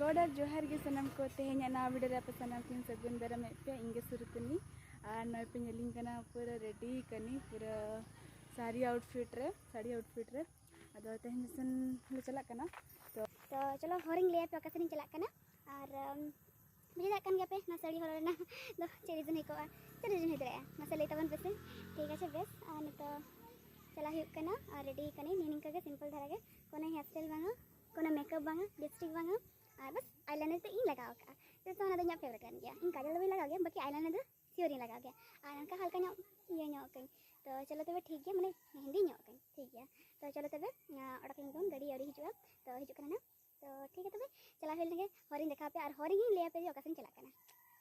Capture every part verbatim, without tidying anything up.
Order ᱡᱚᱦᱟᱨ ᱜᱮ ᱥᱟᱱᱟᱢ ᱠᱚ᱾ ᱛᱮᱦᱮᱧᱟᱜ ᱱᱟᱣᱟ ᱵᱷᱤᱰᱤᱭᱳ ᱨᱮ ᱟᱯᱮ ᱥᱟᱱᱟᱢ ᱠᱤᱱ ᱥᱟᱹᱜᱩᱱ ᱫᱟᱨᱟᱢᱮᱫ ᱯᱮᱭᱟ᱾ ᱤᱧ ᱜᱮ ᱥᱩᱨᱩ ᱠᱟᱹᱱᱟᱹᱧ᱾ ᱟᱨ ᱱᱚᱜᱼᱚᱭ ᱯᱮ ᱧᱮᱞᱤᱧ ᱠᱟᱱᱟ, ᱯᱩᱨᱟᱹ ᱨᱮᱰᱤ ᱠᱟᱹᱱᱟᱹᱧ, ᱯᱩᱨᱟᱹ ᱥᱟᱹᱲᱤ ᱟᱣᱩᱴᱯᱷᱤᱴ ᱨᱮ, ᱥᱟᱹᱲᱤ ᱟᱣᱩᱴᱯᱷᱤᱴ ᱨᱮ᱾ ᱟᱫᱚ ᱛᱮᱦᱮᱧ ᱥᱮᱱ ᱞᱮ ᱪᱟᱞᱟᱜ ᱠᱟᱱᱟ᱾ ᱛᱚ, ᱛᱚ ᱪᱚᱞᱚ, ᱦᱚᱨᱤᱧ ᱞᱟᱹᱭ ᱟᱯᱮ ᱚᱠᱟ ᱥᱮᱱᱤᱧ ᱪᱟᱞᱟᱜ ᱠᱟᱱᱟ᱾ ᱟᱨ, ᱟᱢ, ᱵᱩᱡᱷᱟᱹᱣ ᱫᱟᱲᱮᱭᱟᱜ ᱠᱟᱱ ᱜᱮᱭᱟ ᱯᱮ, ᱱᱚᱣᱟ ᱥᱟᱹᱲᱤ ᱦᱚᱨᱚᱜ ᱨᱮᱱᱟᱜ ᱫᱚ ᱪᱮᱫ ᱨᱤᱡᱚᱱ ᱦᱩᱭ ᱠᱚᱜᱼᱟ, ᱪᱮᱫ ᱨᱤᱡᱚᱱ ᱦᱩᱭ ᱫᱟᱲᱮᱭᱟᱜᱼᱟ, ᱢᱟᱥᱮ ᱞᱟᱹᱭ ᱛᱟᱵᱚᱱ ᱯᱮᱥᱮ᱾ ᱴᱷᱤᱠ ᱟᱪᱷᱮ, ᱵᱮᱥ, ᱟᱨ ᱱᱤᱛᱚᱜ ᱪᱟᱞᱟᱜ ᱦᱩᱭᱩᱜ ᱠᱟᱱᱟ᱾ ᱟᱨ ᱨᱮᱰᱤ ᱠᱟᱹᱱᱟᱹᱧ ᱱᱤᱭᱟᱹ ᱱᱤᱝᱠᱟᱹ ᱜᱮ, ᱥᱤᱢᱯᱚᱞ ᱫᱷᱟᱨᱟ ᱜᱮ, ᱠᱳᱱᱳ ᱦᱮᱭᱟᱨ ᱥᱴᱟᱭᱤᱞ ᱵᱟᱝᱟ, ᱠᱳᱱᱳ ᱢᱮᱠᱟᱯ ᱵᱟᱝᱟ, ᱞᱤᱯᱥᱴᱤᱠ ᱵᱟᱝᱟ, ᱟᱨ ᱵᱟᱥ ᱟᱭᱞᱟᱭᱱᱟᱨ ᱛᱮ ᱤᱧ ᱞᱟᱜᱟᱣ ᱟᱠᱟᱫᱼᱟ᱾ ᱡᱚᱛᱚ ᱚᱱᱟ ᱫᱚ ᱤᱧᱟᱹᱜ ᱯᱷᱮᱵᱟᱨᱮᱴ ᱠᱟᱱ ᱜᱮᱭᱟ᱾ ᱤᱧ ᱠᱟᱡᱚᱞ ᱫᱚ ᱵᱟᱹᱧ ᱞᱟᱜᱟᱣ ᱜᱮᱭᱟ, ᱵᱟᱹᱠᱤ ᱟᱭᱞᱟᱭᱱᱟᱨ ᱫᱚ ᱥᱤᱭᱳᱨ ᱤᱧ ᱞᱟᱜᱟᱣ ᱜᱮᱭᱟ᱾ ᱟᱨ ᱚᱱᱠᱟ ᱦᱟᱞᱠᱟ ᱧᱚᱜ ᱤᱭᱟᱹ ᱧᱚᱜ ᱠᱟᱹᱧ᱾ ᱛᱚ ᱪᱚᱞᱚ ᱛᱚᱵᱮ ᱴᱷᱤᱠ ᱜᱮᱭᱟ, ᱢᱟᱱᱮ ᱢᱮᱦᱮᱱᱫᱤ ᱧᱚᱜ ᱠᱟᱹᱧ, ᱴᱷᱤᱠ ᱜᱮᱭᱟ᱾ ᱛᱚ ᱪᱚᱞᱚ ᱛᱚᱵᱮ, ᱟᱸ, ᱚᱰᱚᱠ ᱞᱮᱱ ᱜᱮᱵᱚᱱ, ᱜᱟᱹᱰᱤ ᱟᱹᱣᱨᱤ ᱦᱤᱡᱩᱜᱼᱟ᱾ ᱛᱚ ᱦᱤᱡᱩᱜ ᱠᱟᱱᱟ ᱱᱟᱜ᱾ ᱛᱚ ᱴᱷᱤᱠ ᱜᱮᱭᱟ ᱛᱚᱵᱮ, ᱪᱟᱞᱟᱣ ᱦᱩᱭ ᱞᱮᱱ ᱜᱮ, ᱦᱚᱨᱤᱧ ᱫᱮᱠᱷᱟᱣ ᱟᱯᱮᱭᱟ ᱟᱨ ᱦᱚᱨᱤᱧ ᱞᱟᱹᱭ ᱟᱯᱮᱭᱟ ᱡᱮ ᱚᱠᱟ ᱥᱮᱫ ᱤᱧ ᱪᱟᱞᱟᱜ ᱠᱟᱱᱟ᱾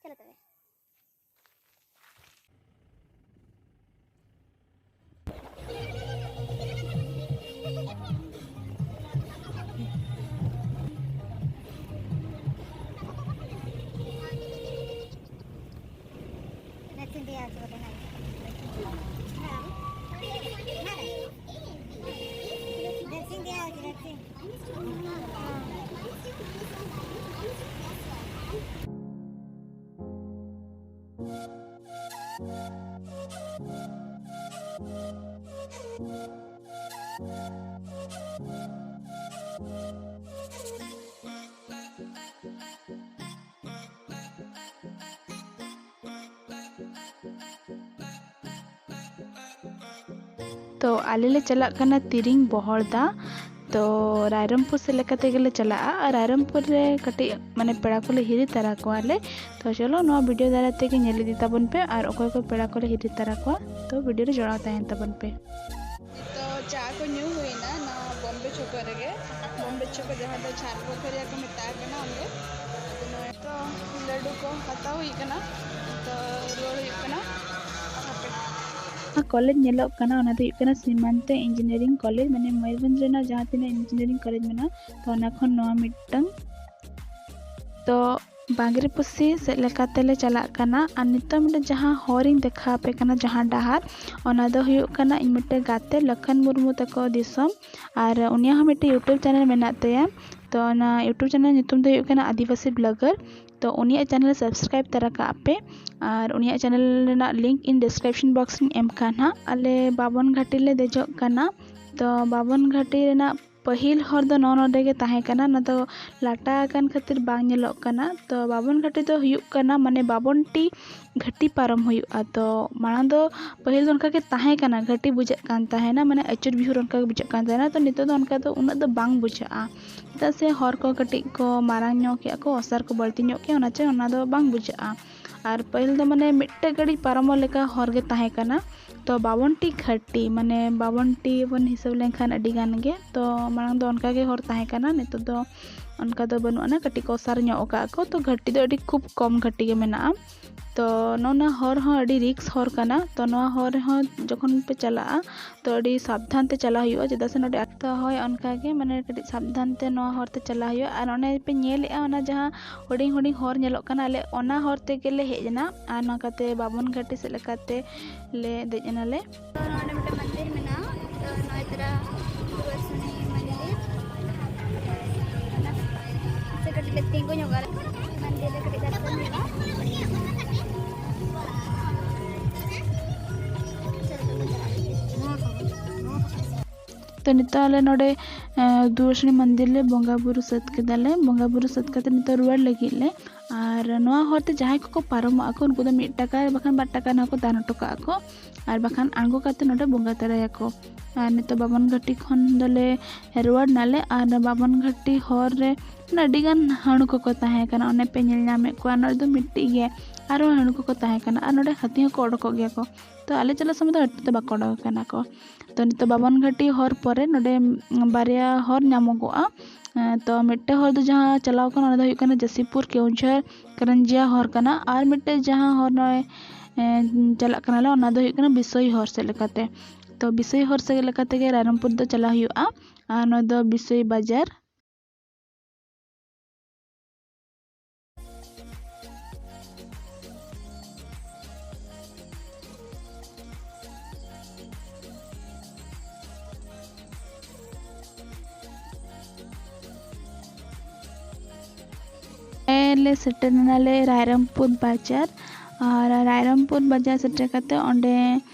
ᱪᱚᱞᱚ ᱛᱚᱵᱮ᱾ ᱛᱚ ᱟᱞᱮ ᱞᱮ ᱪᱟᱞᱟᱜ ᱠᱟᱱᱟ ᱛᱤᱨᱤᱝ ᱵᱚᱦᱚᱲᱫᱟ᱾ ᱛᱚ ᱨᱟᱭᱨᱚᱝᱯᱩᱨ ᱥᱮᱫ ᱞᱮᱠᱟ ᱛᱮᱜᱮ ᱞᱮ ᱪᱟᱞᱟᱜᱼᱟ᱾ ᱟᱨ ᱨᱟᱭᱨᱚᱝᱯᱩᱨ ᱨᱮ ᱠᱟᱹᱴᱤᱡ ᱢᱟᱱᱮ ᱯᱮᱲᱟ ᱠᱚᱞᱮ ᱦᱤᱨᱤ ᱛᱟᱨᱟ ᱠᱚᱣᱟᱞᱮ᱾ ᱛᱚ ᱪᱚᱞᱚ ᱱᱚᱣᱟ ᱵᱷᱤᱰᱤᱭᱳ ᱫᱟᱨᱟᱭ ᱛᱮᱜᱮ ᱧᱮᱞ ᱤᱫᱤ ᱛᱟᱵᱚᱱ ᱯᱮ ᱟᱨ ᱚᱠᱚᱭ ᱚᱠᱚᱭ ᱯᱮᱲᱟ ᱠᱚᱞᱮ ᱦᱤᱨᱤ ᱛᱟᱨᱟ ᱠᱚᱣᱟ᱾ ᱛᱚ ᱵᱷᱤᱰᱤᱭᱳ ᱨᱮ ᱡᱚᱲᱟᱣ ᱛᱟᱦᱮᱱ ᱛᱟᱵᱚᱱ ᱯᱮ᱾ ᱱᱤᱛᱚᱜ ᱪᱟ ᱠᱚ ᱧᱩ ᱦᱩᱭᱱᱟ ᱱᱚᱣᱟ ᱵᱚᱢᱵᱮ ᱪᱷᱚᱠᱚ ᱨᱮᱜᱮ᱾ ᱵᱚᱢᱵᱮ ᱪᱷᱚᱠᱚ ᱡᱟᱦᱟᱸ ᱫᱚ ᱪᱷᱟᱨ ᱯᱩᱠᱷᱩᱨᱤᱭᱟ ᱠᱚ ᱢᱮᱛᱟᱜ ᱠᱟᱱᱟ ᱚᱸᱰᱮ᱾ ᱟᱫᱚ ᱱᱚᱜᱼᱚᱭ ᱛᱚ ᱞᱟᱹᱰᱩ ᱠᱚ ᱦᱟᱛᱟᱣ ᱦᱩᱭ ᱠᱟᱱᱟ᱾ ᱛᱚ ᱨᱩᱣᱟᱹᱲ ᱦᱩᱭᱩᱜ ᱠᱟᱱᱟ᱾ ᱦᱟᱯᱮ᱾ ᱡᱟᱦᱟᱸ ᱠᱚᱞᱮᱡᱽ ᱧᱮᱞᱚᱜ ᱠᱟᱱᱟ, ᱚᱱᱟ ᱫᱚ ᱦᱩᱭᱩᱜ ᱠᱟᱱᱟ ᱥᱤᱢᱟᱱᱛᱚ ᱤᱧᱡᱤᱱᱤᱭᱟᱨᱤᱝ ᱠᱚᱞᱮᱡᱽ, ᱢᱟᱱᱮ ᱢᱚᱭᱩᱨᱵᱷᱚᱸᱡᱽ ᱨᱮᱱᱟᱜ ᱡᱟᱦᱟᱸ ᱛᱤᱱᱟᱹᱜ ᱤᱧᱡᱤᱱᱤᱭᱟᱨᱤᱝ ᱠᱚᱞᱮᱡᱽ ᱢᱮᱱᱟᱜᱼᱟ, ᱛᱚ ᱚᱱᱟ ᱠᱷᱚᱱ ᱱᱚᱣᱟ ᱢᱤᱫᱴᱟᱝ᱾ ᱛᱚ ᱵᱟᱝᱜᱽᱨᱤᱯᱚᱥᱤ ᱥᱮᱫ ᱞᱮᱠᱟ ᱛᱮᱞᱮ ᱪᱟᱞᱟᱜ ᱠᱟᱱᱟ᱾ ᱟᱨ ᱱᱤᱛᱚᱜ ᱢᱤᱫᱴᱟᱝ ᱡᱟᱦᱟᱸ ᱦᱚᱨᱤᱧ ᱫᱮᱠᱷᱟᱣ ᱟᱯᱮ ᱠᱟᱱᱟ, ᱡᱟᱦᱟᱸ ᱰᱟᱦᱟᱨ, ᱚᱱᱟ ᱫᱚ ᱦᱩᱭᱩᱜ ᱠᱟᱱᱟ ᱤᱧ ᱢᱤᱫᱴᱮᱱ ᱜᱟᱛᱮ ᱞᱚᱠᱷᱚᱱ ᱢᱩᱨᱢᱩ ᱛᱟᱠᱚ ᱫᱤᱥᱚᱢ᱾ ᱟᱨ ᱩᱱᱤᱭᱟᱜ ᱦᱚᱸ ᱢᱤᱫᱴᱮᱱ YouTube ᱪᱮᱱᱮᱞ ᱢᱮᱱᱟᱜ ᱛᱟᱭᱟ᱾ ᱛᱚ ᱚᱱᱟ YouTube ᱪᱮᱱᱮᱞ ᱧᱩᱛᱩᱢ ᱫᱚ ᱦᱩᱭᱩᱜ ᱠᱟᱱᱟ ᱟᱹᱫᱤᱵᱟᱹᱥᱤ ᱵᱞᱚᱜᱟᱨ᱾ ᱛᱚ ᱩᱱᱤᱭᱟᱜ ᱪᱮᱱᱮᱞ ᱥᱟᱵᱥᱠᱨᱟᱭᱤᱵ ᱛᱟᱨᱟ ᱠᱟᱜ ᱯᱮ, ᱟᱨ ᱩᱱᱤᱭᱟᱜ ᱪᱮᱱᱮᱞ ᱨᱮᱱᱟᱜ ᱞᱤᱝᱠ ᱤᱧ ᱰᱤᱥᱠᱨᱤᱯᱥᱚᱱ ᱵᱚᱠᱥ ᱨᱤᱧ ᱮᱢ ᱠᱟᱜᱼᱟ ᱱᱟᱦᱟᱜ᱾ ᱟᱞᱮ ᱵᱟᱵᱚᱱ ᱜᱷᱟᱴᱤ ᱞᱮ ᱫᱮᱡᱚᱜ ᱠᱟᱱᱟ᱾ ᱛᱚ ᱵᱟᱵᱚᱱ ᱜᱷᱟᱴᱤ ᱨᱮᱱᱟᱜ ᱯᱟᱹᱦᱤᱞ ᱦᱚᱨ ᱫᱚ ᱱᱚᱜᱼᱚ ᱱᱚᱰᱮ ᱜᱮ ᱛᱟᱦᱮᱸ ᱠᱟᱱᱟ᱾ ᱚᱱᱟ ᱫᱚ ᱞᱟᱴᱟ ᱟᱠᱟᱱ ᱠᱷᱟᱹᱛᱤᱨ ᱵᱟᱝ ᱧᱮᱞᱚᱜ ᱠᱟᱱᱟ᱾ ᱛᱚ ᱵᱟᱵᱚᱱ ᱜᱷᱟᱴᱤ ᱫᱚ ᱦᱩᱭᱩᱜ ᱠᱟᱱᱟ, ᱢᱟᱱᱮ ᱵᱟᱵᱚᱱ ᱴᱤ ᱜᱷᱟᱴᱤ ᱯᱟᱨᱚᱢ ᱦᱩᱭᱩᱜᱼᱟ᱾ ᱛᱚ ᱢᱟᱲᱟᱝ ᱫᱚ, ᱯᱟᱹᱦᱤᱞ ᱫᱚ ᱚᱱᱠᱟ ᱜᱮ ᱛᱟᱦᱮᱸ ᱠᱟᱱᱟ, ᱜᱷᱟᱴᱤ ᱵᱩᱡᱷᱟᱹᱜ ᱠᱟᱱ ᱛᱟᱦᱮᱱᱟ, ᱢᱟᱱᱮ ᱟᱹᱪᱩᱨ ᱵᱤᱦᱩᱨ ᱚᱱᱠᱟ ᱜᱮ ᱵᱩᱡᱷᱟᱹᱜ ᱠᱟᱱ ᱛᱟᱦᱮᱱᱟ᱾ ᱛᱚ ᱱᱤᱛᱚᱜ ᱫᱚ ᱚᱱᱠᱟ ᱫᱚ ᱩᱱᱟᱹᱜ ᱫᱚ ᱵᱟᱝ ᱵᱩᱡᱷᱟᱹᱜᱼᱟ, ᱪᱮᱫᱟᱜ ᱥᱮ ᱦᱚᱨ ᱠᱚ ᱠᱟᱹᱴᱤᱡ ᱠᱚ ᱢᱟᱨᱟᱝ ᱧᱚᱜ ᱠᱮᱜᱼᱟ ᱠᱚ, ᱚᱥᱟᱨ ᱠᱚ ᱵᱟᱹᱲᱛᱤ ᱧᱚᱜ ᱠᱮᱜᱼᱟ, ᱚᱱᱟ ᱪᱮ ᱚᱱᱟ ᱫᱚ ᱵᱟᱝ ᱵᱩᱡᱷᱟᱹᱜᱼᱟ᱾ ᱟᱨ ᱯᱟᱹᱦᱤᱞ ᱫᱚ ᱢᱟᱱᱮ ᱢᱤᱫᱴᱮᱡ ᱜᱟᱹᱰᱤ ᱯᱟᱨᱚᱢᱚᱜ ᱞᱮᱠᱟ ᱦᱚᱨ ᱜᱮ ᱛᱟᱦᱮᱸ ᱠᱟᱱᱟ᱾ ᱛᱚ ᱵᱟᱵᱚᱱᱴᱤ ᱜᱷᱟᱴᱤ, ᱢᱟᱱᱮ ᱵᱟᱵᱚᱱᱴᱤ ᱵᱚᱱ ᱦᱤᱥᱟᱹᱵ ᱞᱮᱱᱠᱷᱟᱱ ᱟᱹᱰᱤ ᱜᱟᱱ ᱜᱮ᱾ ᱛᱚ ᱢᱟᱲᱟᱝ ᱫᱚ ᱚᱱᱠᱟ ᱜᱮ ᱦᱚᱨ ᱛᱟᱦᱮᱸ ᱠᱟᱱᱟ, ᱱᱤᱛᱚᱜ ᱫᱚ ᱚᱱᱠᱟ ᱫᱚ ᱵᱟᱹᱱᱩᱜ ᱟᱱᱟ, ᱠᱟᱹᱴᱤᱡ ᱠᱚ ᱚᱥᱟᱨ ᱧᱚᱜ ᱟᱠᱟᱫ ᱠᱚ᱾ ᱛᱚ ᱜᱷᱟᱴᱤ ᱫᱚ ᱟᱹᱰᱤ ᱠᱷᱩᱵ ᱠᱚᱢ ᱜᱷᱟᱴᱤ ᱜᱮ ᱢᱮᱱᱟᱜᱼᱟ᱾ ᱛᱚ ᱱᱚᱣᱟ ᱦᱚᱨ ᱦᱚᱸ ᱟᱹᱰᱤ ᱨᱤᱠᱥ ᱦᱚᱨ ᱠᱟᱱᱟ᱾ ᱛᱚ ᱱᱚᱣᱟ ᱦᱚᱨ ᱨᱮᱦᱚᱸ ᱡᱚᱠᱷᱚᱱ ᱯᱮ ᱪᱟᱞᱟᱜᱼᱟ, ᱛᱚ ᱟᱹᱰᱤ ᱥᱟᱵᱫᱷᱟᱱ ᱛᱮ ᱪᱟᱞᱟᱜ ᱦᱩᱭᱩᱜᱼᱟ, ᱪᱮᱫᱟᱜ ᱥᱮ ᱱᱚᱰᱮ ᱛᱚ ᱦᱳᱭ, ᱚᱱᱠᱟ ᱜᱮ ᱢᱟᱱᱮ ᱠᱟᱹᱴᱤᱡ ᱥᱟᱵᱫᱷᱟᱱ ᱛᱮ ᱱᱚᱣᱟ ᱦᱚᱨ ᱛᱮ ᱪᱟᱞᱟᱜ ᱦᱩᱭᱩᱜᱼᱟ᱾ ᱟᱨ ᱚᱱᱮ ᱯᱮ ᱧᱮᱞᱮᱜᱼᱟ, ᱚᱱᱟ ᱡᱟᱦᱟᱸ ᱦᱩᱰᱤᱧ ᱦᱩᱰᱤᱧ ᱦᱚᱨ ᱧᱮᱞᱚᱜ ᱠᱟᱱᱟ, ᱟᱞᱮ ᱚᱱᱟ ᱦᱚᱨ ᱛᱮᱜᱮ ᱞᱮ ᱦᱮᱡ ᱮᱱᱟ᱾ ᱟᱨ ᱱᱚᱝᱠᱟᱛᱮ ᱵᱟᱵᱚᱱ ᱜᱷᱟᱴᱤ ᱥᱮᱫ ᱞᱮᱠᱟᱛᱮ ᱞᱮ ᱫᱮᱡ ᱮᱱᱟᱞᱮ᱾ ᱛᱚ ᱱᱚᱰᱮ ᱢᱤᱫᱴᱮᱱ ᱢᱚᱱᱫᱤᱨ ᱢᱮᱱᱟᱜᱼᱟ, ᱛᱚ ᱱᱚᱜᱼᱚᱭ ᱛᱚᱨᱟ ᱥᱩᱫᱚᱨᱥᱚᱱᱤ ᱢᱚᱱᱫᱤᱨ᱾ ᱥᱮ ᱠᱟᱹᱴᱤᱡ ᱞᱮ ᱛᱤᱸᱜᱩ ᱧᱚᱜᱚᱜᱼᱟ, ᱢᱚᱱᱫᱤᱨ ᱨᱮ ᱠᱟᱹᱴᱤᱡ ᱫᱚᱨᱥᱚᱱ ᱦᱩᱭᱩᱜᱼᱟ᱾ ᱛᱚ ᱱᱤᱛᱚᱜ ᱟᱞᱮ ᱱᱚᱰᱮ, ᱮ, ᱫᱩᱣᱟᱹᱥᱱᱤ ᱢᱚᱱᱫᱤᱨ ᱞᱮ ᱵᱚᱸᱜᱟ ᱵᱩᱨᱩ ᱥᱟᱹᱛ ᱠᱮᱫᱟᱞᱮ᱾ ᱵᱚᱸᱜᱟ ᱵᱩᱨᱩ ᱥᱟᱹᱛ ᱠᱟᱛᱮ ᱱᱤᱛᱚᱜ ᱨᱩᱣᱟᱹᱲ ᱞᱟᱹᱜᱤᱫ ᱞᱮ᱾ ᱟᱨ ᱱᱚᱣᱟ ᱦᱚᱨ ᱛᱮ ᱡᱟᱦᱟᱸᱭ ᱠᱚᱠᱚ ᱯᱟᱨᱚᱢᱚᱜ ᱟᱠᱚ, ᱩᱱᱠᱩ ᱫᱚ ᱢᱤᱫ ᱴᱟᱠᱟ ᱵᱟᱠᱷᱟᱱ ᱵᱟᱨ ᱴᱟᱠᱟ ᱱᱟᱦᱟᱜ ᱠᱚ ᱫᱟᱱ ᱦᱚᱴᱚ ᱠᱟᱜᱼᱟ ᱠᱚ᱾ ᱟᱨ ᱵᱟᱠᱷᱟᱱ ᱟᱬᱜᱚ ᱠᱟᱛᱮ ᱱᱚᱰᱮ ᱵᱚᱸᱜᱟ ᱛᱟᱨᱟᱭᱟᱠᱚ᱾ ᱟᱨ ᱱᱤᱛᱚᱜ ᱵᱟᱵᱚᱱ ᱜᱷᱟᱴᱤ ᱠᱷᱚᱱ ᱫᱚᱞᱮ ᱨᱩᱣᱟᱹᱲ ᱱᱟᱞᱮ᱾ ᱟᱨ ᱵᱟᱵᱚᱱ ᱜᱷᱟᱴᱤ ᱦᱚᱨ ᱨᱮ ᱢᱟᱱᱮ ᱟᱹᱰᱤ ᱜᱟᱱ ᱦᱟᱹᱬᱩ ᱠᱚᱠᱚ ᱛᱟᱦᱮᱸ ᱠᱟᱱᱟ᱾ ᱚᱱᱮ ᱯᱮ ᱧᱮᱞ ᱧᱟᱢᱮᱫ ᱠᱚᱣᱟ, ᱱᱚᱰᱮ ᱫᱚ ᱢᱤᱫᱴᱤᱡ ᱜᱮ, ᱟᱨᱦᱚᱸ ᱦᱟᱹᱬᱩ ᱠᱚᱠᱚ ᱛᱟᱦᱮᱸ ᱠᱟᱱᱟ᱾ ᱟᱨ ᱱᱚᱰᱮ ᱦᱟᱹᱛᱤ ᱦᱚᱸᱠᱚ ᱚᱰᱚᱠᱚᱜ ᱜᱮᱭᱟ ᱠᱚ᱾ ᱛᱚ ᱟᱞᱮ ᱪᱟᱞᱟᱜ ᱥᱚᱢᱚᱭ ᱫᱚ ᱦᱟᱹᱛᱤ ᱫᱚ ᱵᱟᱠᱚ ᱚᱰᱚᱠ ᱟᱠᱟᱱᱟ ᱠᱚ᱾ ᱛᱚ ᱱᱤᱛᱚᱜ ᱵᱟᱵᱚᱱ ᱜᱷᱟᱴᱤ ᱦᱚᱨ ᱯᱚᱨᱮ ᱱᱚᱰᱮ ᱵᱟᱨᱭᱟ ᱦᱚᱨ ᱧᱟᱢᱚᱜᱚᱜᱼᱟ᱾ ᱮᱸ, ᱛᱚ ᱢᱤᱫᱴᱮᱱ ᱦᱚᱨ ᱫᱚ ᱡᱟᱦᱟᱸ ᱪᱟᱞᱟᱣ ᱠᱟᱱᱟ, ᱚᱱᱟ ᱫᱚ ᱦᱩᱭᱩᱜ ᱠᱟᱱᱟ ᱡᱟᱹᱥᱤᱯᱩᱨ ᱠᱮᱣᱡᱷᱚᱨ ᱠᱟᱨᱟᱱᱡᱤᱭᱟ ᱦᱚᱨ ᱠᱟᱱᱟ᱾ ᱟᱨ ᱢᱤᱫᱴᱮᱱ ᱡᱟᱦᱟᱸ ᱦᱚᱨ ᱱᱚᱜᱼᱚᱭ, ᱮᱸ, ᱪᱟᱞᱟᱜ ᱠᱟᱱᱟᱞᱮ, ᱚᱱᱟ ᱫᱚ ᱦᱩᱭᱩᱜ ᱠᱟᱱᱟ ᱵᱤᱥᱚᱭ ᱦᱚᱨ ᱥᱮᱫ ᱞᱮᱠᱟᱛᱮ᱾ ᱛᱚ ᱵᱤᱥᱚᱭ ᱦᱚᱨ ᱥᱮᱫ ᱞᱮᱠᱟ ᱛᱮᱜᱮ ᱨᱟᱭᱨᱚᱝᱯᱩᱨ ᱫᱚ ᱪᱟᱞᱟᱣ ᱦᱩᱭᱩᱜᱼᱟ᱾ ᱟᱨ ᱱᱚᱣᱟ ᱫᱚ ᱵᱤᱥᱚᱭ ᱵᱟᱡᱟᱨ᱾ ᱞᱮ ᱥᱮᱴᱮᱨ ᱮᱱᱟᱞᱮ ᱨᱟᱭᱨᱚᱝᱯᱩᱨ ᱵᱟᱡᱟᱨ᱾ ᱟᱨ ᱨᱟᱭᱨᱚᱝᱯᱩᱨ ᱵᱟᱡᱟᱨ ᱥᱮᱴᱮᱨ ᱠᱟᱛᱮ ᱚᱸᱰᱮ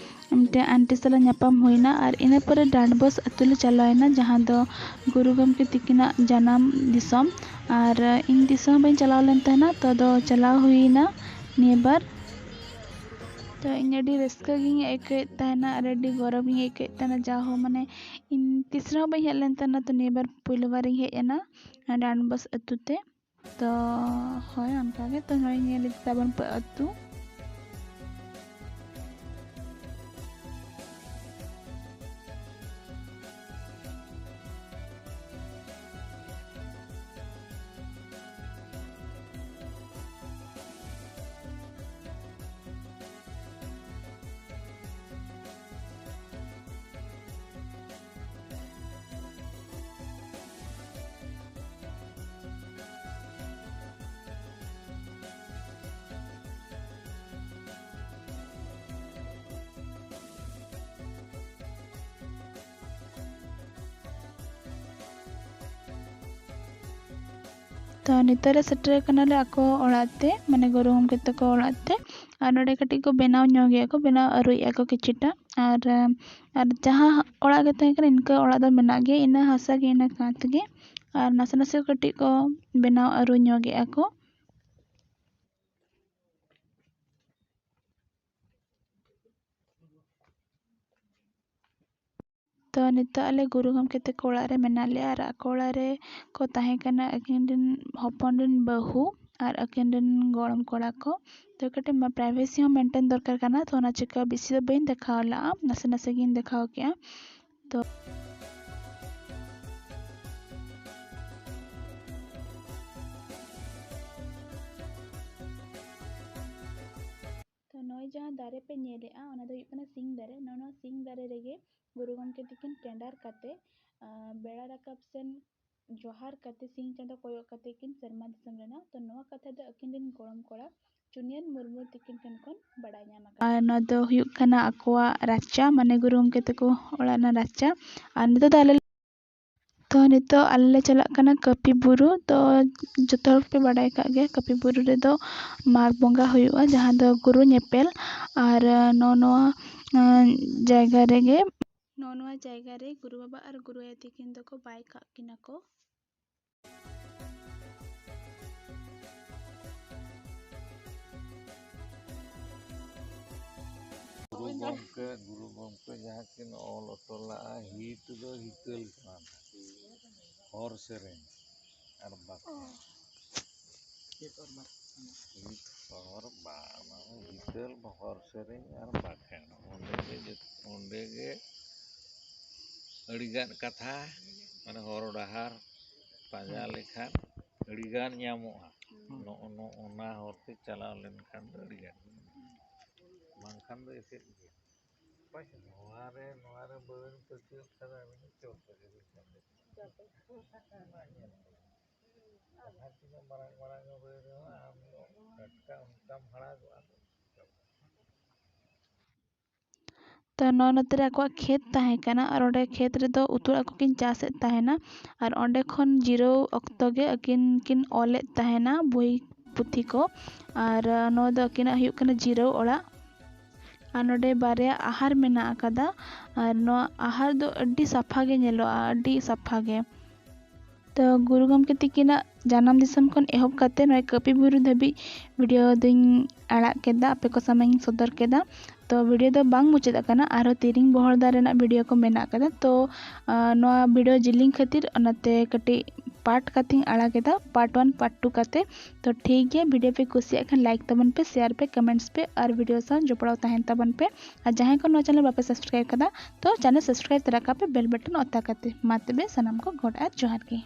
ᱢᱤᱫᱴᱮᱱ ᱟᱱᱴᱤ ᱥᱟᱞᱟᱜ ᱧᱟᱯᱟᱢ ᱦᱩᱭᱱᱟ᱾ ᱟᱨ ᱤᱱᱟᱹ ᱯᱚᱨᱮ ᱰᱟᱸᱰᱵᱚᱥ ᱟᱹᱛᱩ ᱞᱮ ᱪᱟᱞᱟᱣᱮᱱᱟ, ᱡᱟᱦᱟᱸ ᱫᱚ ᱜᱩᱨᱩ ᱜᱚᱢᱠᱮ ᱛᱤᱠᱤᱱᱟᱜ ᱡᱟᱱᱟᱢ ᱫᱤᱥᱚᱢ᱾ ᱟᱨ ᱤᱧ ᱛᱤᱥ ᱦᱚᱸ ᱵᱟᱹᱧ ᱪᱟᱞᱟᱣ ᱞᱮᱱ ᱛᱟᱦᱮᱱᱟ, ᱛᱚ ᱫᱚ ᱪᱟᱞᱟᱣ ᱦᱩᱭᱱᱟ ᱱᱤᱭᱟᱹ ᱵᱟᱨ᱾ ᱛᱚ ᱤᱧ ᱟᱹᱰᱤ ᱨᱟᱹᱥᱠᱟᱹ ᱜᱤᱧ ᱟᱹᱭᱠᱟᱹᱣᱮᱫ ᱛᱟᱦᱮᱱᱟ ᱟᱨ ᱟᱹᱰᱤ ᱜᱚᱨᱚᱵᱽ ᱤᱧ ᱟᱹᱭᱠᱟᱹᱣᱮᱫ ᱛᱟᱦᱮᱱᱟ, ᱡᱟᱦᱳ ᱢᱟᱱᱮ ᱤᱧ ᱛᱤᱥ ᱨᱮᱦᱚᱸ ᱵᱟᱹᱧ ᱦᱮᱡ ᱞᱮᱱ ᱛᱟᱦᱮᱱᱟ, ᱛᱚ ᱱᱤᱭᱟᱹ ᱵᱟᱨ ᱯᱩᱭᱞᱩ ᱵᱟᱨᱤᱧ ᱦᱮᱡ ᱮᱱᱟ ᱰᱟᱸᱰᱵᱚᱥ ᱟᱹᱛᱩ ᱛᱮ᱾ ᱛᱚ ᱦᱳᱭ, ᱚᱱᱠᱟᱜᱮ᱾ ᱛᱚ ᱱᱚᱜᱼᱚᱭ ᱧᱮᱞ ᱤᱫᱤ ᱛᱟᱵᱚᱱ ᱯᱮ ᱟᱹᱛᱩ᱾ ᱛᱚ ᱱᱤᱛᱚᱜ ᱞᱮ ᱥᱮᱴᱮᱨ ᱠᱟᱱᱟᱞᱮ ᱟᱠᱚ ᱚᱲᱟᱜ ᱛᱮ, ᱢᱟᱱᱮ ᱜᱩᱨᱩ ᱜᱚᱢᱠᱮ ᱛᱟᱠᱚ ᱚᱲᱟᱜ ᱛᱮ᱾ ᱟᱨ ᱱᱚᱰᱮ ᱠᱟᱹᱴᱤᱡ ᱠᱚ ᱵᱮᱱᱟᱣ ᱧᱚᱜ ᱜᱮᱭᱟ ᱠᱚ, ᱵᱮᱱᱟᱣ ᱟᱹᱨᱩᱭᱮᱫᱼᱟ ᱠᱚ ᱠᱤᱪᱷᱩᱴᱟ᱾ ᱟᱨ, ᱟᱨ ᱡᱟᱦᱟᱸ ᱚᱲᱟᱜ ᱜᱮ ᱛᱟᱦᱮᱸ ᱠᱟᱱᱟ, ᱤᱱᱠᱟᱹ ᱚᱲᱟᱜ ᱫᱚ ᱢᱮᱱᱟᱜ ᱜᱮᱭᱟ, ᱤᱱᱟᱹ ᱦᱟᱥᱟ ᱜᱮ, ᱤᱱᱟᱹ ᱠᱟᱸᱛ ᱜᱮ᱾ ᱟᱨ ᱱᱟᱥᱮ ᱱᱟᱥᱮ ᱠᱟᱹᱴᱤᱡ ᱠᱚ ᱵᱮᱱᱟᱣ ᱟᱹᱨᱩ ᱧᱚᱜᱮᱫᱼᱟ ᱠᱚ᱾ ᱛᱚ ᱱᱤᱛᱚᱜ ᱟᱞᱮ ᱜᱩᱨᱩ ᱜᱚᱢᱠᱮ ᱛᱟᱠᱚ ᱚᱲᱟᱜ ᱨᱮ ᱢᱮᱱᱟᱜ ᱞᱮᱭᱟ, ᱟᱨ ᱟᱠᱚ ᱚᱲᱟᱜ ᱨᱮ ᱠᱚ ᱛᱟᱦᱮᱸ ᱠᱟᱱᱟ ᱟᱹᱠᱤᱱ ᱨᱮᱱ ᱦᱚᱯᱚᱱ ᱨᱮᱱ ᱵᱟᱹᱦᱩ ᱟᱨ ᱟᱹᱠᱤᱱ ᱨᱮᱱ ᱜᱚᱲᱚᱢ ᱠᱚᱲᱟ ᱠᱚ᱾ ᱛᱚ ᱠᱟᱹᱴᱤᱡ ᱢᱟ privacy ᱦᱚᱸ maintain ᱫᱚᱨᱠᱟᱨ ᱠᱟᱱᱟ, ᱛᱚ ᱚᱱᱟ ᱪᱤᱠᱟᱹ ᱵᱮᱥᱤ ᱫᱚ ᱵᱟᱹᱧ ᱫᱮᱠᱷᱟᱣ ᱞᱟᱜᱼᱟ, ᱱᱟᱥᱮ ᱱᱟᱥᱮ ᱜᱤᱧ ᱫᱮᱠᱷᱟᱣ ᱠᱮᱜᱼᱟ᱾ ᱛᱚ ᱛᱚ ᱱᱚᱜᱼᱚᱭ ᱡᱟᱦᱟᱸ ᱫᱟᱨᱮ ᱯᱮ ᱧᱮᱞᱮᱜᱼᱟ, ᱚᱱᱟ ᱫᱚ ᱦᱩᱭᱩᱜ ᱠᱟᱱᱟ ᱥᱤᱧ ᱫᱟᱨᱮ᱾ ᱱᱚᱜᱼᱚ ᱱᱚᱣᱟ ᱥᱤᱧ ᱫᱟᱨᱮ ᱨᱮᱜᱮ ᱜᱩᱨᱩ ᱜᱚᱢᱠᱮ ᱛᱤᱠᱤᱱ ᱴᱮᱸᱰᱟᱨ ᱠᱟᱛᱮ, ᱟᱸ, ᱵᱮᱲᱟ ᱨᱟᱠᱟᱵ ᱥᱮᱱ ᱡᱚᱦᱟᱨ ᱠᱟᱛᱮ, ᱥᱤᱧ ᱪᱟᱸᱫᱚ ᱠᱚᱭᱚᱜ ᱠᱟᱛᱮ ᱠᱤᱱ ᱥᱮᱨᱢᱟ ᱫᱤᱥᱚᱢ ᱞᱮᱱᱟ᱾ ᱛᱚ ᱱᱚᱣᱟ ᱠᱟᱛᱷᱟ ᱫᱚ ᱟᱹᱠᱤᱱ ᱨᱮᱱ ᱜᱚᱲᱚᱢ ᱠᱚᱲᱟ ᱪᱩᱱᱭᱟᱱ ᱢᱩᱨᱢᱩ ᱛᱤᱠᱤᱱ ᱴᱷᱮᱱ ᱠᱷᱚᱱ ᱵᱟᱲᱟᱭ ᱧᱟᱢ ᱟᱠᱟᱱᱟ᱾ ᱟᱨ ᱱᱚᱣᱟ ᱫᱚ ᱦᱩᱭᱩᱜ ᱠᱟᱱᱟ ᱟᱠᱚᱣᱟᱜ ᱨᱟᱪᱟ, ᱢᱟᱱᱮ ᱜᱩᱨᱩ ᱜᱚᱢᱠᱮ ᱛᱟᱠᱚ ᱚᱲᱟᱜ ᱨᱮᱱᱟᱜ ᱨᱟᱪᱟ᱾ ᱟᱨ ᱱᱤᱛᱚᱜ ᱫᱚ ᱟᱞᱮ ᱛᱚ ᱱᱤᱛᱚᱜ ᱟᱞᱮ ᱞᱮ ᱪᱟᱞᱟᱜ ᱠᱟᱱᱟ ᱠᱟᱹᱯᱤ ᱵᱩᱨᱩ᱾ ᱛᱚ ᱡᱚᱛᱚ ᱦᱚᱲ ᱯᱮ ᱵᱟᱰᱟᱭ ᱠᱟᱜ ᱜᱮᱭᱟ, ᱠᱟᱹᱯᱤ ᱵᱩᱨᱩ ᱨᱮᱫᱚ ᱢᱟᱜᱽ ᱵᱚᱸᱜᱟ ᱦᱩᱭᱩᱜᱼᱟ, ᱡᱟᱦᱟᱸ ᱫᱚ ᱜᱩᱨᱩ ᱧᱮᱯᱮᱞ᱾ ᱟᱨ ᱱᱚᱜᱼᱚ ᱱᱚᱣᱟ ᱡᱟᱭᱜᱟ ᱨᱮᱜᱮ, ᱱᱚᱜᱼᱚ ᱱᱚᱣᱟ ᱡᱟᱭᱜᱟ ᱨᱮ ᱜᱩᱨᱩ ᱵᱟᱵᱟ ᱟᱨ ᱜᱩᱨᱩ ᱟᱭᱳ ᱛᱤᱠᱤᱱ ᱫᱚᱠᱚ ᱵᱟᱭ ᱠᱟᱜ ᱠᱤᱱᱟ ᱠᱚ᱾ ᱜᱩᱨᱩ ᱜᱚᱢᱠᱮ, ᱜᱩᱨᱩ ᱜᱚᱢᱠᱮ ᱡᱟᱦᱟᱸ ᱠᱤᱱ ᱚᱞ ᱦᱚᱴᱚ ᱞᱟᱜᱼᱟ, ᱦᱤᱛ ᱫᱚ ᱦᱤᱛᱟᱹᱞ ᱠᱟᱱᱟ, ᱦᱚᱨ ᱥᱮᱨᱮᱧ ᱟᱨ ᱵᱟᱠᱷᱮᱬ᱾ ᱦᱤᱛ ᱦᱚᱨ ᱵᱟ-, ᱦᱤᱛᱟᱹᱞ ᱦᱚᱨ ᱥᱮᱨᱮᱧ ᱟᱨ ᱵᱟᱠᱷᱮᱬ᱾ ᱚᱸᱰᱮ ᱜᱮ ᱡᱚᱛ-, ᱚᱸᱰᱮ ᱜᱮ ᱟᱹᱰᱤᱜᱟᱱ ᱠᱟᱛᱷᱟ, ᱢᱟᱱᱮ ᱦᱚᱨ ᱰᱟᱦᱟᱨ ᱯᱟᱸᱡᱟ ᱞᱮᱠᱷᱟᱱ ᱟᱹᱰᱤᱜᱟᱱ ᱧᱟᱢᱚᱜᱼᱟ᱾ ᱱᱚᱜᱼᱚ ᱱᱚᱜᱼᱚ ᱱᱟ ᱦᱚᱨ ᱛᱮ ᱪᱟᱞᱟᱣ ᱞᱮᱱᱠᱷᱟᱱ ᱫᱚ ᱟᱹᱰᱤᱜᱟᱱ ᱜᱮ ᱧᱟᱢᱚᱜᱼᱟ᱾ ᱵᱟᱝᱠᱷᱟᱱ ᱫᱚ ᱮᱥᱮᱫ ᱜᱮᱭᱟ᱾ ᱱᱚᱣᱟ ᱨᱮ, ᱱᱚᱣᱟ ᱨᱮ ᱵᱟᱹᱧ ᱯᱟᱹᱛᱭᱟᱹᱜ ᱠᱷᱟᱱ ᱫᱚ ᱟᱹᱵᱤᱱ ᱪᱚᱴ ᱨᱮᱜᱮ ᱵᱤᱱ ᱧᱟᱢ ᱞᱮᱫᱟ᱾ ᱢᱟ ᱧᱮᱞ ᱠᱚᱢ᱾ ᱡᱟᱦᱟᱸ ᱛᱤᱱᱟᱹᱜ ᱢᱟᱨᱟᱝ ᱢᱟᱨᱟᱝ ᱵᱟᱹᱭ ᱨᱮᱦᱚᱸ ᱟᱢ ᱫᱚ ᱴᱟᱴᱠᱟ ᱚᱱᱠᱟᱢ ᱦᱟᱲᱟᱜᱚᱜᱼᱟ᱾ ᱛᱚ ᱱᱚᱜᱼᱚ ᱱᱚᱛᱮ ᱨᱮ ᱟᱠᱚᱣᱟᱜ ᱠᱷᱮᱛ ᱛᱟᱦᱮᱸ ᱠᱟᱱᱟ, ᱟᱨ ᱚᱸᱰᱮ ᱠᱷᱮᱛ ᱨᱮᱫᱚ ᱩᱛᱩ ᱟᱲᱟᱜ ᱠᱚᱠᱤᱱ ᱪᱟᱥᱮᱫ ᱛᱟᱦᱮᱱᱟ᱾ ᱟᱨ ᱚᱸᱰᱮ ᱠᱷᱚᱱ ᱡᱤᱨᱟᱹᱣ ᱚᱠᱛᱚ ᱜᱮ ᱟᱹᱠᱤᱱ ᱠᱤᱱ ᱚᱞᱮᱫ ᱛᱟᱦᱮᱱᱟ ᱵᱳᱭ ᱯᱩᱛᱷᱤ ᱠᱚ᱾ ᱟᱨ ᱱᱚᱣᱟ ᱫᱚ ᱟᱹᱠᱤᱱᱟᱜ ᱦᱩᱭᱩᱜ ᱠᱟᱱᱟ ᱡᱤᱨᱟᱹᱣ ᱚᱲᱟᱜ᱾ ᱟᱨ ᱱᱚᱰᱮ ᱵᱟᱨᱭᱟ ᱟᱦᱟᱨ ᱢᱮᱱᱟᱜ ᱟᱠᱟᱫᱟ, ᱟᱨ ᱱᱚᱣᱟ ᱟᱦᱟᱨ ᱫᱚ ᱟᱹᱰᱤ ᱥᱟᱯᱷᱟ ᱜᱮ ᱧᱮᱞᱚᱜᱼᱟ, ᱟᱹᱰᱤ ᱥᱟᱯᱷᱟ ᱜᱮ᱾ ᱛᱚ ᱜᱩᱨᱩ ᱜᱚᱢᱠᱮ ᱛᱤᱠᱤᱱᱟᱜ ᱡᱟᱱᱟᱢ ᱫᱤᱥᱚᱢ ᱠᱷᱚᱱ ᱮᱦᱚᱵ ᱠᱟᱛᱮ ᱱᱚᱜᱼᱚᱭ ᱠᱟᱹᱯᱤ ᱵᱩᱨᱩ ᱫᱷᱟᱹᱵᱤᱡ ᱵᱷᱤᱰᱤᱭᱳ ᱫᱚᱧ ᱟᱲᱟᱜ ᱠᱮᱫᱟ, ᱟᱯᱮ ᱠᱚ ᱥᱟᱢᱟᱝ ᱤᱧ ᱥᱚᱫᱚᱨ ᱠᱮᱫᱟ᱾ ᱛᱚ ᱵᱷᱤᱰᱤᱭᱳ ᱫᱚ ᱵᱟᱝ ᱢᱩᱪᱟᱹᱫ ᱟᱠᱟᱱᱟ, ᱟᱨᱦᱚᱸ ᱛᱤᱨᱤᱝ ᱵᱚᱦᱚᱲᱫᱟ ᱨᱮᱱᱟᱜ ᱵᱷᱤᱰᱤᱭᱳ ᱠᱚ ᱢᱮᱱᱟᱜ ᱟᱠᱟᱫᱟ᱾ ᱛᱚ ᱟᱸ, ᱱᱚᱣᱟ ᱵᱷᱤᱰᱤᱭᱳ ᱡᱤᱞᱤᱧ ᱠᱷᱟᱹᱛᱤᱨ ᱚᱱᱟᱛᱮ ᱠᱟᱹᱴᱤᱡ ᱯᱟᱨᱴ ᱠᱟᱛᱮᱧ ᱟᱲᱟᱜ ᱮᱫᱟ, ᱯᱟᱨᱴ ᱳᱣᱟᱱ, ᱯᱟᱨᱴ ᱴᱩ ᱠᱟᱛᱮ᱾ ᱛᱚ ᱴᱷᱤᱠ ᱜᱮᱭᱟ, ᱵᱷᱤᱰᱤᱭᱳ ᱯᱮ ᱠᱩᱥᱤᱭᱟᱜ ᱠᱷᱟᱱ ᱞᱟᱭᱤᱠ ᱛᱟᱵᱚᱱ ᱯᱮ, ᱥᱮᱭᱟᱨ ᱯᱮ, ᱠᱚᱢᱮᱱᱴᱥ ᱯᱮ, ᱟᱨ ᱵᱷᱤᱰᱤᱭᱳ ᱥᱟᱶ ᱡᱚᱯᱲᱟᱣ ᱛᱟᱦᱮᱱ ᱛᱟᱵᱚᱱ ᱯᱮ᱾ ᱟᱨ ᱡᱟᱦᱟᱸᱭ ᱠᱚ ᱱᱚᱣᱟ ᱪᱮᱱᱮᱞ ᱵᱟᱯᱮ ᱥᱟᱵᱥᱠᱨᱟᱭᱤᱵ ᱠᱟᱫᱟ, ᱛᱚ ᱪᱮᱱᱮᱞ ᱥᱟᱵᱥᱠᱨᱟᱭᱤᱵ ᱛᱚᱨᱟ ᱠᱟᱜ ᱯᱮ ᱵᱮᱞ ᱵᱟᱴᱚᱱ ᱚᱛᱟ ᱠᱟᱛᱮ᱾ ᱢᱟ ᱛᱚᱵᱮ ᱥᱟᱱᱟᱢ ᱠᱚ ᱜᱚᱰ ᱟᱨ ᱡᱚᱦᱟᱨ ᱜᱮ᱾